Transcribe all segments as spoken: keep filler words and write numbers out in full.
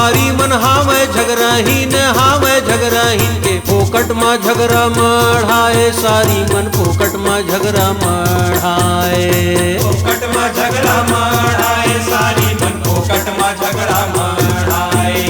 सारी मन हावय झगराहीन, हावय झगराहीन के फोकट म झगरा मढ़ाए, सारी मन फोकट म झगरा मढ़ाए। फोकट म झगरा मढ़ाए, सारी मन फोकट म झगरा मढ़ाए।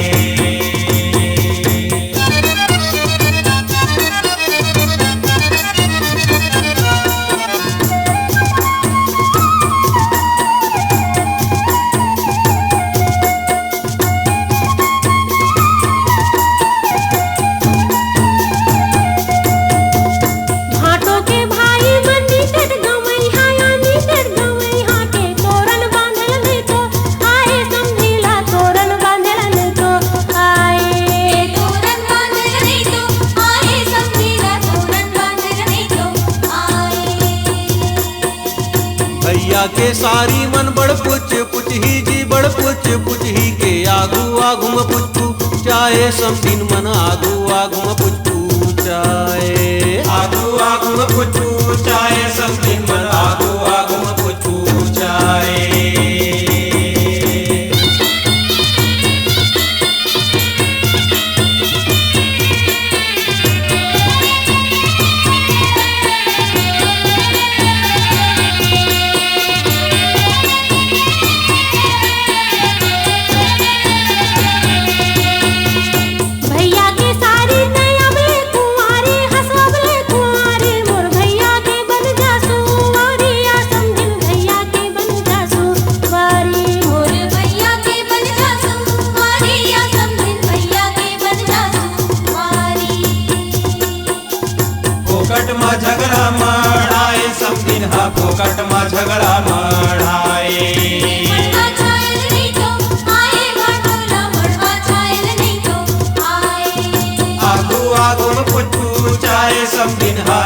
भांटो के भाई मन निकट गवई हाया, निकट गवई हा के तोरन बांधल नहीं तो आए, समझीला तोरन बांधल नहीं तो आए। तोरन बांधल नहीं तो आए, समझीला तोरन बांधल नहीं तो आए। भैया के सारी मन बड़ पुछ पुछही जी, बड़ पुछ पुछही के आगू आगू म पुछ पुछ चाहे समधिन मन आगू आगू म पुछ पुछ चाहे। आगू आगू म पुछ पुछ चाहे समधिन मन आगू आगू म पुछ पुछ चाहे। भैया के सारी तै अबले कुंवारी, हंस अबले कुंवारी, मोर भैया के बन जा सुंवारी, या समधिन भैया के बन जा सुंवारी, मोर भैया के बन जा सुंवारी, या समधिन भैया के बन जा सुंवारी। फोकट म झगरा मढ़ाए, समधिन हा फोकट म झगरा मढ़ाए। मड़वा छायल नहीं तो आए, भाटोला मड़वा छायल नहीं तो आए। आगू आगू म पुछ पुछ चाहे समधिन हा